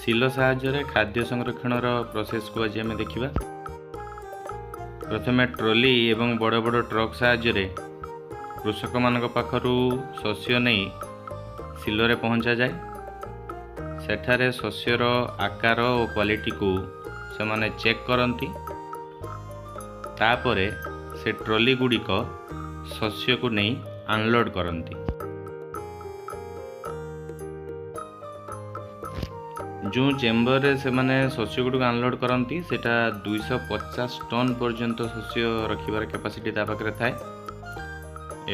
ସିଲୋ ସାହାଯ୍ୟରେ ଖାଦ୍ୟ ସଂରକ୍ଷଣର ପ୍ରୋସେସ୍କୁ ଆଜି ଆମେ ଦେଖିବା। ପ୍ରଥମେ ଟ୍ରଲି ଏବଂ ବଡ଼ ବଡ଼ ଟ୍ରକ୍ ସାହାଯ୍ୟରେ କୃଷକମାନଙ୍କ ପାଖରୁ ଶସ୍ୟ ନେଇ ସିଲୋରେ ପହଞ୍ଚାଯାଏ। ସେଠାରେ ଶସ୍ୟର ଆକାର ଓ କ୍ୱାଲିଟିକୁ ସେମାନେ ଚେକ୍ କରନ୍ତି। ତାପରେ ସେ ଟ୍ରଲି ଗୁଡ଼ିକ ଶସ୍ୟକୁ ନେଇ ଅନଲୋଡ଼୍ କରନ୍ତି। ଯେଉଁ ଚେମ୍ବରରେ ସେମାନେ ଶସ୍ୟ ଗୁଡ଼ିକୁ ଅନଲୋଡ଼୍ କରନ୍ତି, ସେଇଟା 250 ଟନ୍ ପର୍ଯ୍ୟନ୍ତ ଶସ୍ୟ ରଖିବାର କାପାସିଟି ତା ପାଖରେ ଥାଏ।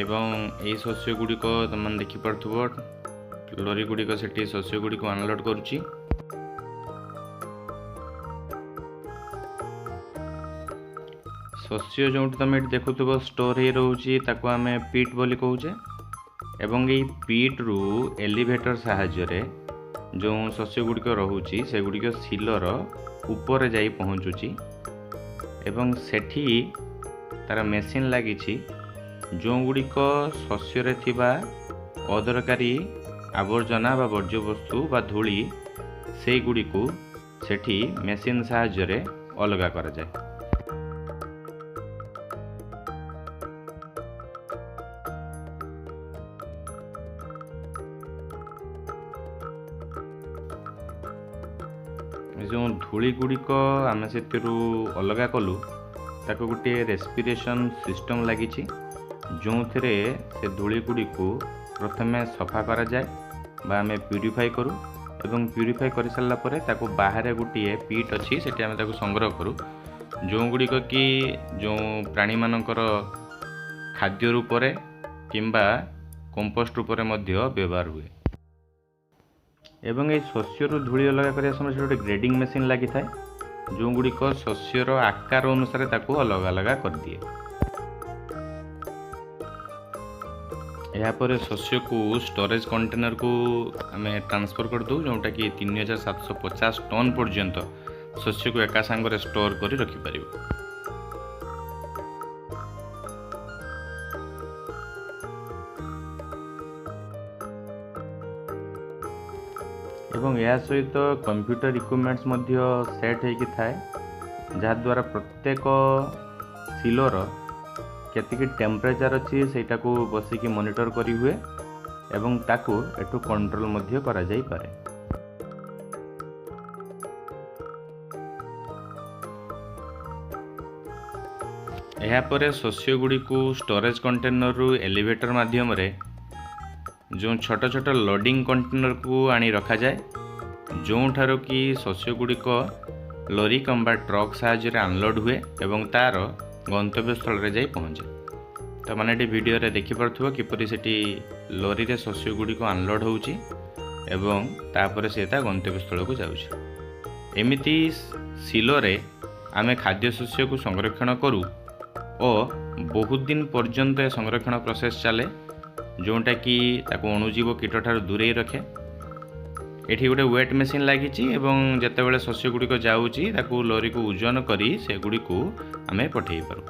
ଏବଂ ଏଇ ଶସ୍ୟ ଗୁଡ଼ିକ ତୁମେମାନେ ଦେଖିପାରୁଥିବ, ଲରି ଗୁଡ଼ିକ ସେଠି ଶସ୍ୟ ଗୁଡ଼ିକୁ ଅନଲୋଡ଼୍ କରୁଛି। ଶସ୍ୟ ଯେଉଁଠି ତୁମେ ଏଠି ଦେଖୁଥିବ ଷ୍ଟୋର୍ ହେଇ ରହୁଛି, ତାକୁ ଆମେ ପିଟ୍ ବୋଲି କହୁଛେ। ଏବଂ ଏଇ ପିଟ୍ରୁ ଏଲିଭେଟର ସାହାଯ୍ୟରେ ଯେଉଁ ଶସ୍ୟ ଗୁଡ଼ିକ ରହୁଛି, ସେଗୁଡ଼ିକ ସିଲର ଉପରେ ଯାଇ ପହଞ୍ଚୁଛି ଏବଂ ସେଠି ତାର ମେସିନ୍ ଲାଗିଛି, ଯେଉଁଗୁଡ଼ିକ ଶସ୍ୟରେ ଥିବା ଅଦରକାରୀ ଆବର୍ଜନା ବା ବର୍ଜ୍ୟବସ୍ତୁ ବା ଧୂଳି, ସେଇଗୁଡ଼ିକୁ ସେଠି ମେସିନ୍ ସାହାଯ୍ୟରେ ଅଲଗା କରାଯାଏ। ଯେଉଁ ଧୂଳି ଗୁଡ଼ିକ ଆମେ ସେଥିରୁ ଅଲଗା କଲୁ, ତାକୁ ଗୋଟିଏ ରେସ୍ପିରେସନ୍ ସିଷ୍ଟମ୍ ଲାଗିଛି, ଯେଉଁଥିରେ ସେ ଧୂଳି ଗୁଡ଼ିକୁ ପ୍ରଥମେ ସଫା କରାଯାଏ ବା ଆମେ ପ୍ୟୁରିଫାଇ କରୁ, ଏବଂ ପ୍ୟୁରିଫାଇ କରିସାରିଲା ପରେ ତାକୁ ବାହାରେ ଗୋଟିଏ ପିଟ୍ ଅଛି, ସେଠି ଆମେ ତାକୁ ସଂଗ୍ରହ କରୁ, ଯେଉଁଗୁଡ଼ିକ କି ଯେଉଁ ପ୍ରାଣୀମାନଙ୍କର ଖାଦ୍ୟ ରୂପରେ କିମ୍ବା କମ୍ପୋଷ୍ଟ ରୂପରେ ମଧ୍ୟ ବ୍ୟବହାର ହୁଏ। ଏବଂ ଏଇ ଶସ୍ୟରୁ ଧୂଳି ଅଲଗା କରିବା ସମୟରେ ସେଠି ଗୋଟେ ଗ୍ରେଡ଼ିଂ ମେସିନ୍ ଲାଗିଥାଏ, ଯେଉଁଗୁଡ଼ିକ ଶସ୍ୟର ଆକାର ଅନୁସାରେ ତାକୁ ଅଲଗା ଅଲଗା କରିଦିଏ। ଏହାପରେ ଶସ୍ୟକୁ ଷ୍ଟୋରେଜ୍ କଣ୍ଟେନରକୁ ଆମେ ଟ୍ରାନ୍ସଫର୍ କରିଦେଉ, ଯେଉଁଟାକି 3750 ଟନ୍ ପର୍ଯ୍ୟନ୍ତ ଶସ୍ୟକୁ ଏକା ସାଙ୍ଗରେ ଷ୍ଟୋର୍ କରି ରଖିପାରିବ। ଏବଂ ଏହା ସହିତ କମ୍ପ୍ୟୁଟର ଇକ୍ୱିପମେଣ୍ଟସ୍ ମଧ୍ୟ ସେଟ୍ ହେଇକି ଥାଏ, ଯାହାଦ୍ୱାରା ପ୍ରତ୍ୟେକ ସିଲୋର କେତିକି ଟେମ୍ପରେଚର୍ ଅଛି ସେଇଟାକୁ ବସିକି ମନିଟର କରିହୁଏ ଏବଂ ତାକୁ ଏଠୁ କଣ୍ଟ୍ରୋଲ ମଧ୍ୟ କରାଯାଇପାରେ। ଏହାପରେ ଶସ୍ୟଗୁଡ଼ିକୁ ଷ୍ଟୋରେଜ୍ କଣ୍ଟେନରରୁ ଏଲିଭେଟର ମାଧ୍ୟମରେ ଯେଉଁ ଛୋଟ ଛୋଟ ଲୋଡ଼ିଂ କଣ୍ଟେନରକୁ ଆଣି ରଖାଯାଏ, ଯେଉଁଠାରୁ କି ଶସ୍ୟଗୁଡ଼ିକ ଲରି କିମ୍ବା ଟ୍ରକ୍ ସାହାଯ୍ୟରେ ଅନଲୋଡ଼୍ ହୁଏ ଏବଂ ତା'ର ଗନ୍ତବ୍ୟସ୍ଥଳରେ ଯାଇ ପହଞ୍ଚେ। ତ ମାନେ ଏଠି ଭିଡ଼ିଓରେ ଦେଖିପାରୁଥିବ କିପରି ସେଠି ଲରିରେ ଶସ୍ୟଗୁଡ଼ିକ ଅନଲୋଡ଼୍ ହେଉଛି ଏବଂ ତାପରେ ସେ ତା ଗନ୍ତବ୍ୟସ୍ଥଳକୁ ଯାଉଛି। ଏମିତି ସିଲୋରେ ଆମେ ଖାଦ୍ୟ ଶସ୍ୟକୁ ସଂରକ୍ଷଣ କରୁ ଓ ବହୁତ ଦିନ ପର୍ଯ୍ୟନ୍ତ ଏ ସଂରକ୍ଷଣ ପ୍ରୋସେସ୍ ଚାଲେ, ଯେଉଁଟାକି ତାକୁ ଅଣୁଜୀବ କୀଟଠାରୁ ଦୂରେଇ ରଖେ। ଏଠି ଗୋଟେ ୱେଟ୍ ମେସିନ୍ ଲାଗିଛି ଏବଂ ଯେତେବେଳେ ଶସ୍ୟ ଗୁଡ଼ିକ ଯାଉଛି, ତାକୁ ଲରିକୁ ଓଜନ କରି ସେଗୁଡ଼ିକୁ ଆମେ ପଠାଇ ପାରୁ।